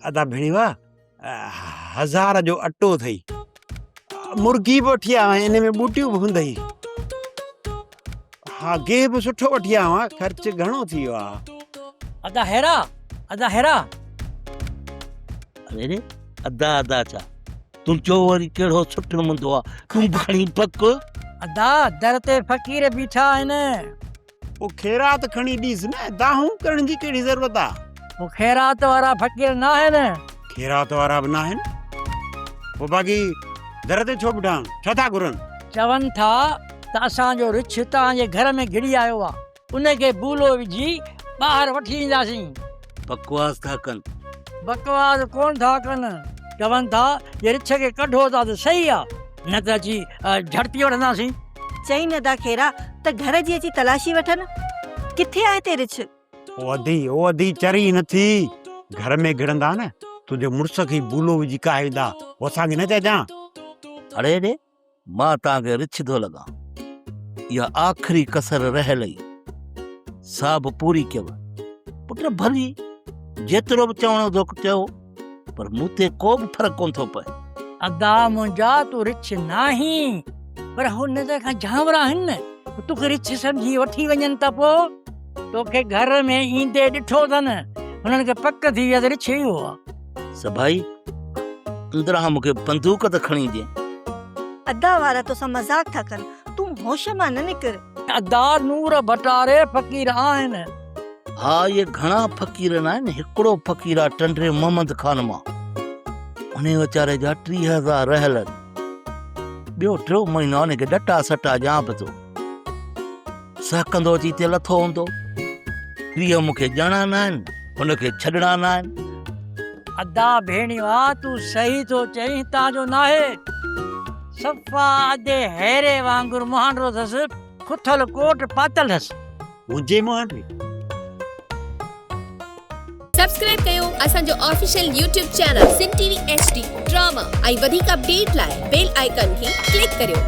ادا ڀيڻيوا هزار جو اٽو اٿئي. مرغي به وٺي آيو آهيان، ان ۾ ٻوٽيون به هوندئي. ها گيهه به سٺو وٺي آيو آهيان، خرچ گهڻو ٿي ويو آهي. ادا هيرا، ادا هيرا. اري ادا ادا ڇا تنهنجو وري ڪهڙو سٺو مندو آ، تون به کڻي بڪ. ادا در تي فقير بيٺا آهن. پوء خيرات کڻي ڏيس نه، دانهون ڪرڻ جي ڪهڙي ضرورت آ؟ هو خيرات وارا فقير ناهن. خيرات وارا به ناهن؟ پوء باقي در تي ڇو بيٺا آهن؟ ڇا ٿا گهرن؟ چون ٿا ته اسان جو رڇ توهان جي گهر ۾ گهڙي آيو آ، ان کي بولو وجهي ٻاهر وٺي اينداسين. بڪواس ٿا ڪن. بڪواس ڪونه ٿا ڪن. چون ٿا جي رڇ کي ڪڍو ٿا ته صحيح آ، نه ته اچي جهڙتي وٺنداسين. چئين ادا خيرا ته گهر جي اچي تلاشي وٺن. ڪٿي آهي هتي رڇ؟ او ادي، او ادي چري نه ٿي. گهر ۾ گهڙندا نه، تنهنجي مڙس کي ئي بولو وجهي ڪاهي ويندا. پوء اسان کي نه چئجان. اڙي ڙي، مان توهان کي رڇ ٿو لڳان. اها آخري ڪسر رهيل هئي، سا به پوري ڪيم. پٽ ڀلي جيترو به چوڻو اٿو چئو. پر مون تي ڪو به فرق ڪونه ٿو پئي. ادا منهنجا تون رڇ ناهين پر هو نظر کان جانور آهن نه هو توکي رڇ سمجهي وٺي وڃن ته پوء توکي گهر ۾ ايندي ڏٺو اٿن هنن کي پڪ ٿي وئي ته رڇ اهو آهي. سڀائي اندران مون کي بندوق ته کڻي ڏي. ادا وارا توسان مذاق ٿا ڪن تون هوش مان نه نڪر. ادا نور ڀٽاري فقير آهن. ها اهي گهڻا فقير ناهن، هڪڙو فقير آ ٽنڊي محمد خان مان، انهي ويچاري جا 30,000 رهيل آهن، ٻيو ٽيون مهينو انهي کي ڏٽا سٽا ڏيان به ٿو، سهڪندو اچي هتي لٿو هوندو، 30 مون کي ڏيڻا ناهن، هن کي ڇڏڻا ناهن. ادا ڀيڻيوا تون صحيح ٿو چئين هتان جو ناهي، صفا ادي هيري وانگر مهانڊو اٿس، کٿل ڪوٽ پاتل اٿس. منهنجي منهن ۾. سبسڪرائب ڪيو اسان جو official YouTube channel Sindh T V H D drama ۽ وڌيڪ اپڊيٽ لاء بيل آئيڪان کي ڪلڪ ڪريو.